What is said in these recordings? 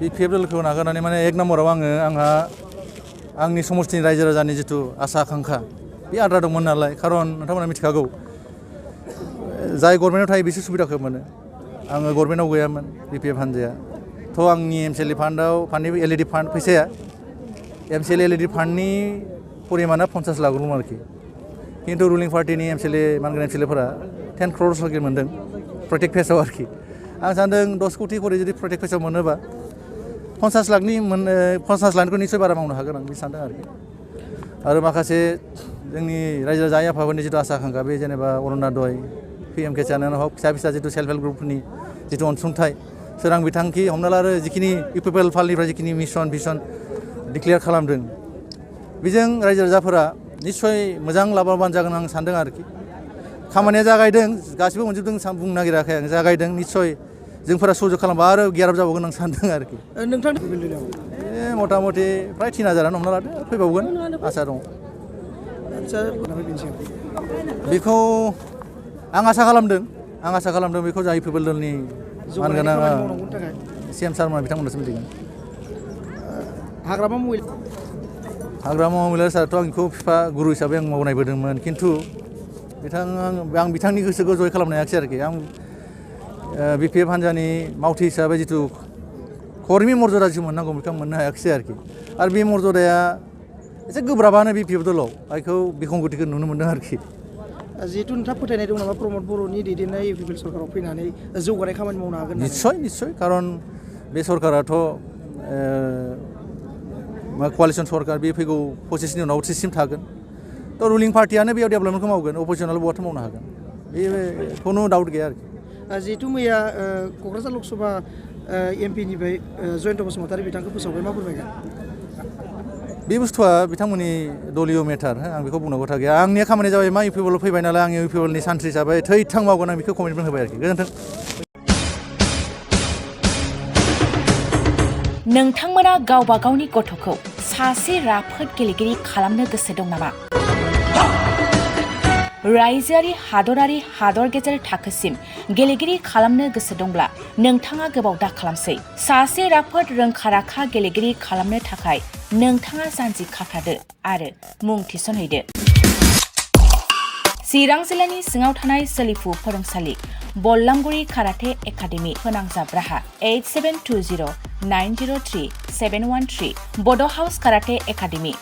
BPF दलखौ नागारनानै माने एक नम्बराव आंहा आंनि समस्थिनि रायजो राजानि जिथु आसा आकांक्षा बे आद्रा दंमोन नालाय खारन नोंथांमोना मिथिखागौ जाय गभर्नमेन्टआव थायो बिसोर सुबिदाखौ मोनो आङो गभर्नमेन्टआव गैयामोन BPF हान्जाया थ' आंनि MCLA फान्डनि LED फान्ड फैसाया MCLA LED फान्डनि परिमाना 50 लाख दंमोन आरोखि खिन्थु रुलिं पार्टिनि मानगोनां MCLAफोरा 10 crores लागि मोनदों प्रत्येक फेसआव आरोखि आं सानदों 10 कोटि करि जुदि प्रत्येक फेसआव मोनोबा 50 लाखनिखौ निश्चय बारा मावनो हागोन आं बे सानदों आरोखि आरो माखासे जोंनि रायजो राजा आफाफोरनि जिथु आसा आकांक्षा बे जेनेबा अरुणोदय PMK चेनेल हक फिसा जिथु सेल्फ हेल्प ग्रुपफोरनि जिथु अनसुंथाइ सोरां बिथांखि हमना ला आरो जिखिनि UPL फालनिफ्राय जिखिनि मिशन भिजन डिक्लेयार खालामदों बेजों रायजो राजाफोरा निश्चय मोजां लाबोबानो जागोन आं सानदों आरोखि खामानिया जागायदों गासिबो मोनजोबदों बुंनो नागिराखै आं जागायदों निश्चय जोंफोरा सहयोग खालामबा आरो गियारआप जाबावगोन आं सानदों आरोखि नोंथांनि मथा मथि प्राय 3000 हमना लादो फैबावगोन आसा दं बेखौ आं आसा खालामदों बेखौ जाय UPL दलनि मानगोनां CM सारमोना बिथांमोनासो मिथिगोन हाग्रामा महिला साराथ' आंखौ फिफा गुरु हिसाबै आं मावनायबोदोंमोन खिन्थु आं बिथांनि गोसोखौ जय खालामनो हायाखिसै आरोखि आं BPF हान्जानि मावथि हिसाबै जिथु कर्मि मर्यादा जिथु मोननांगौ बेखौ मोननो हायाखिसै आरोखि आरो बे मर्यादाया एसे गोब्राबानो BPF दलाव आंखौ बिखंगतिखौ नुनो मोनदों आरोखि जिहेतु नोंथाङा फोथायनाय दं नामा प्रमद बर'नि दैदेननाय UPL सरकाराव फैनानै जौगानाय खामानि मावनो हागोन निश्चय खारन बे सरकाराथ' क'लिसन सरकार बे फैगौ 25नि उनाव 30सिम थागोन थ' रुलिं पार्टियानो बेयाव डेभेलपमेन्टखौ मावगोन अपोजिसनाल बहाथो मावनो हागोन बे खुनु डाउट गैया आरोखि जिहेतु मैया क'क्राझार लकसभा MP निफ्राय जयन्त बसुमतारी बिथांखौ फोसावबाय मा फोरमायगोन बे बुस्थुआ बिथांमोननि दलीय मेटार आं बेखौ बुंनो खोथा गैया आंनि खामानिया जाबाय मा UPL फैबाय नालाय आं UPLनि सान्थ्रि हिसाबै थैथां मावगोन आं बेखौ कमिटमेन्ट होबाय आरोखि गोजोन्थों नोंथांमोना गावबा गावनि गथ'खौ सासे राफोद गेलेगिरि खालामनो गोसो दं नामा रायजोआरि हादरारि हादर गेजेर थाखोसिम गेलेगिरि खालामनो गोसो दंब्ला नोंथाङा गोबाव दा खालामसै सासे राफोद रोंखा-राखा गेलेगिरि खालामनो थाखाय नोंथाङा जानजि खाफ्रादो आरो मुं थिसनहैदो चिरां जिल्लानि सिङाव थानाय सोलिफु फोरोंसालि बल्लामगुरि काराटे एकाडेमि फोनांजाब राहा 8720903713 बड' हाउस काराटे एकाडेमि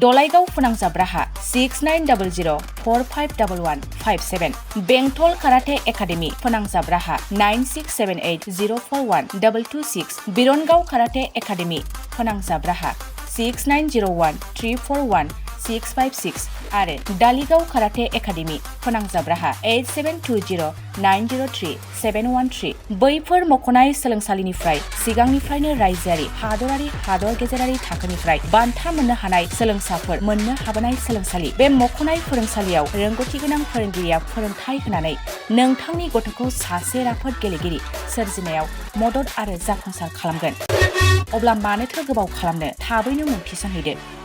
दलाइगाव फोनांजाब राहा 6900451157 बेंटल काराटे एकाडेमि फोनांजाब राहा 9678041226 बिरनगाव काराटे एकाडेमि फोनांजाब राहा 6901341656 आरो दालिगाव काराटे एकाडेमि फोनांजाब राहा 8720903713 बैफोर मख'नाय सोलोंसालिनिफ्राय सिगांनिफ्रायनो रायजोआरि हादरारि हादर गेजेरारि थाखोनिफ्राय बान्था मोननो हानाय सोलोंसाफोर मोननो हाबोनाय सोलोंसालि बे मख'नाय फोरोंसालियाव रोंगौथि गोनां फोरोंगिरिया फोरोंथाय होनानै नोंथांनि गथ'खौ सासे राफोद गेलेगिरि सोरजिनायाव मदद आरो जाफुंसार खालामगोन अब्ला मानोथो गोबाव खालामनो थाबैनो मुं थिसनहैदो